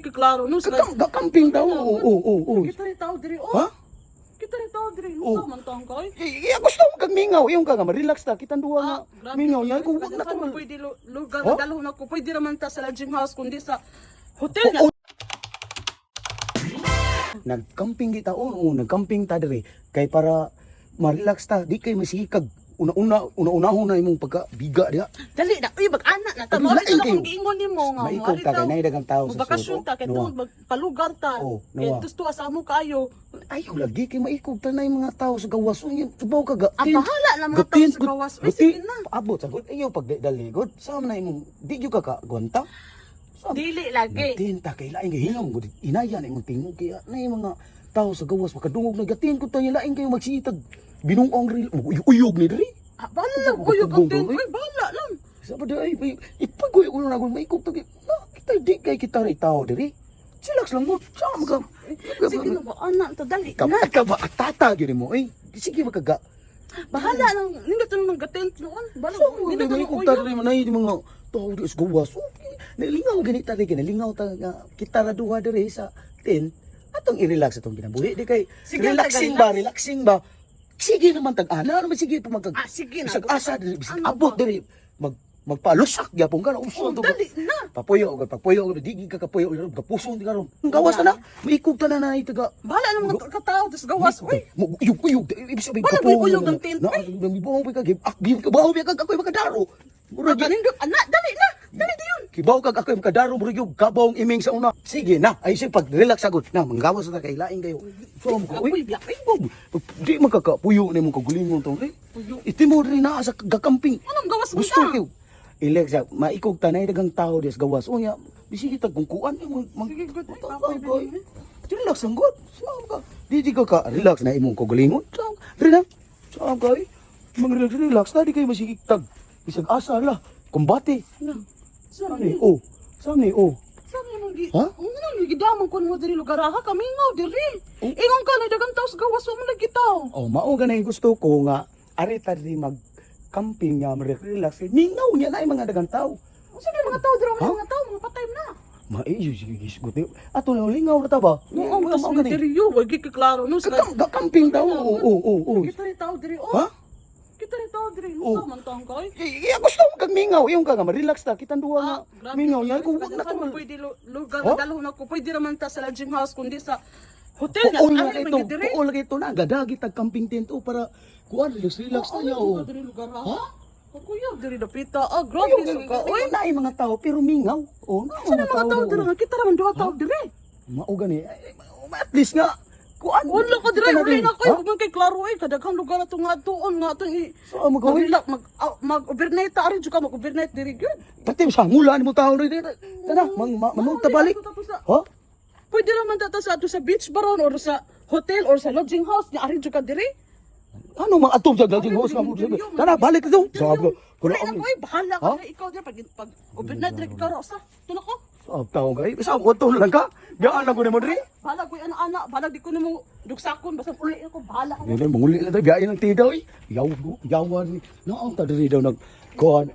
ka klaro no. Ga-camping daw. Oo. Kita rin tao diri oh. Ha? Kita rin tao diri. Oh. Unsa man taong kay? Iya, gusto mo kag mingaw. Iyong ka nga relax ta kitang duha nga. Ah, Mingaw niya kung wag natural. natural. Pwede lugar Huh? na dalhon ako. Pwede raman ta sa lodging house kundi sa hotel na. Oo. Nagcamping kita, oo, nagcamping ta diri kay para ma-relax ta, di kay masikag. Una-una, una-unahon na imong pagka biga diha. Dali na, uy, mag-ana na ta. Abi, Mao lain rin kayo. akong giingon nimo nga. Maikog ta kay naay daghang tao sa Bakasyon sulod. ta kay Nawa. tungod magpalugar ta. Oh, Kay nawa. tusto sa amo kayo. Ay, lagi kay maikog ta na yung mga tao sa gawas. Uy, tubaw ka ga. Ah, bahala na mga tao sa gawas. Uy, sige na. Abot sa gud. Ayaw pag daligod. Sama na imong di gyud ka ka gwanta. Sama. Dili lagi. Gatin ta kay laing gihilom gud. Inaya na imong tingog kaya na yung mga tao sa gawas makadungog na gatin ko ta laing kayo magsitag. Binuong ril uyog ni diri. Ah, bahala lang uyog ang tent. Uy, bahala lang. Sa ba ay ipagoy ulo na gud maikog ta kay- na kita di kay kita ri tao diri. Chillax lang mo. Sama ka. Sige na ba, ana ta, dali Ka na. ka ba tata gyud mo eh. Sige makaga. Bahala lang. Nindot na nang gatent noon. Bahala. So, Nindot na may nang kung tara uyog. man ay mga tao di sa gawas. Okay. Nalingaw ganita rin, nalingaw ta nga kita ra duha diri sa tent. Atong i-relax atong kinabuhi di kay Sige, relaxing taga-relax. ba, relaxing ba. Sige naman tag ana, ano man sige pa magkag. Ah, sige na. Bisag asa diri, bisag Ano abot ba? diri mag magpalusak gyapon ka na uson Oh, to. dali na. Papuyo og papuyo og di ka kapuyo og kapuson di karon. Ang gawas na na, maikog ta na na taga. Bahala ng mga katao tas gawas. Uy, Mo uyog uyog ibig sabihin Wala kapuhon mo'y uyog na- ng tent, Na, mibuong pa ka give ak kabaw ka ako'y makadaro. Murag ah, nindot ana, dali na. Dali diyon. Kibaw kag ako'y makadaro murag yung kabawng iming sa una. Sige na, ay sige pag relax agad. Na manggawas na kay laing kayo. So mo ko, Apoy, uy, biyak. oh, di man kakapuyo nimo kagulingon to. Eh. Puyo. Iti mo rin na sa gakamping. Anong gawas mo Gusto ta? kayo. Ilex, maikog tanay dagang tao des gawas. Unya, bisigi tag kungkuan mag, mag Sige, good. Ay, ako'y, relax ang good. Sama ka. Di di ka ka relax na imong kagalingon. Sama. Relax. Sama ka. Eh. Mang relax relax na di kayo masigig tag. Bisag asa la. Kumbate. Na. Saan ni? Oh. Saan ni? Oh. Sabi mo gi. Ha? Ang ano gidaman ko mo diri lugar ha kami ngaw diri. Oh. Ingon ka na dagang tao sa gawas wa man lagi tao. Oh, mao ganay gusto ko nga ari ta di mag camping nga relax. Mingaw niya na yung mga dagang tao. Unsa may mga tao diri Ha? mga tao mga patay na. Maiyo sige gisgot. Ato lang lingaw ra ta ba? Oo, tas mao gani. diri yo wag ka klaro no. Ga-camping daw. Oo. Kita rin tao diri oh. Ha? Kita rin tao diri. Oh. Unsa man taong kay? Iya, gusto mo kag mingaw. Iyong ka nga relax ta kitang duha nga. Ah, Mingaw niya kung wag natural. natural. Pwede lugar Huh? na dalhon ako. Pwede raman ta sa lodging house kundi sa hotel na. Oo Ari nga man ito. gyud diri. Oo lagi ito na. Gadagi tag camping tent o para kuan relax relax na niya. Oo, Oh. diri lugar ha. Ha? Kuya, diri dapita. Ah, grabe Ayaw, sa ka. Oy, na yung mga tao pero mingaw. Oh, na sa mga tao diri nga kita raman duha tao diri. Mao gani. Ay, at least nga kuan. Wala ka diri, Kita na uli din. na koy, Ha? kung kay klaro ay kadaghang lugar ato nga tuon nga atong i So mo gawin. mag mag mag overnight ta ari jud ka mag overnight diri gyud. Pati sa ngulan mo tao rin. Tana, mang manong tabalik. Ha? Pwede raman ta sa ato sa beach baron or sa hotel or sa lodging house ni ari jud ka diri. Ano mga atom sa lodging house nga mo? Tana, balik ito. Sabi ko, Wala na koy, bahala ka Ha? na ikaw diri pag pag overnight diri ka sa. Tulo ko. Sabi tao ka. Sa ko lang ka. Gaan lang ko nimo diri. Bahala koy ana-ana, bahala di ko nimo dugsakon basta uli ako bahala ka. Dili manguli lang tayo biyahe ng tidaw eh. Yaw yawan. Naong ta diri daw nag kuan.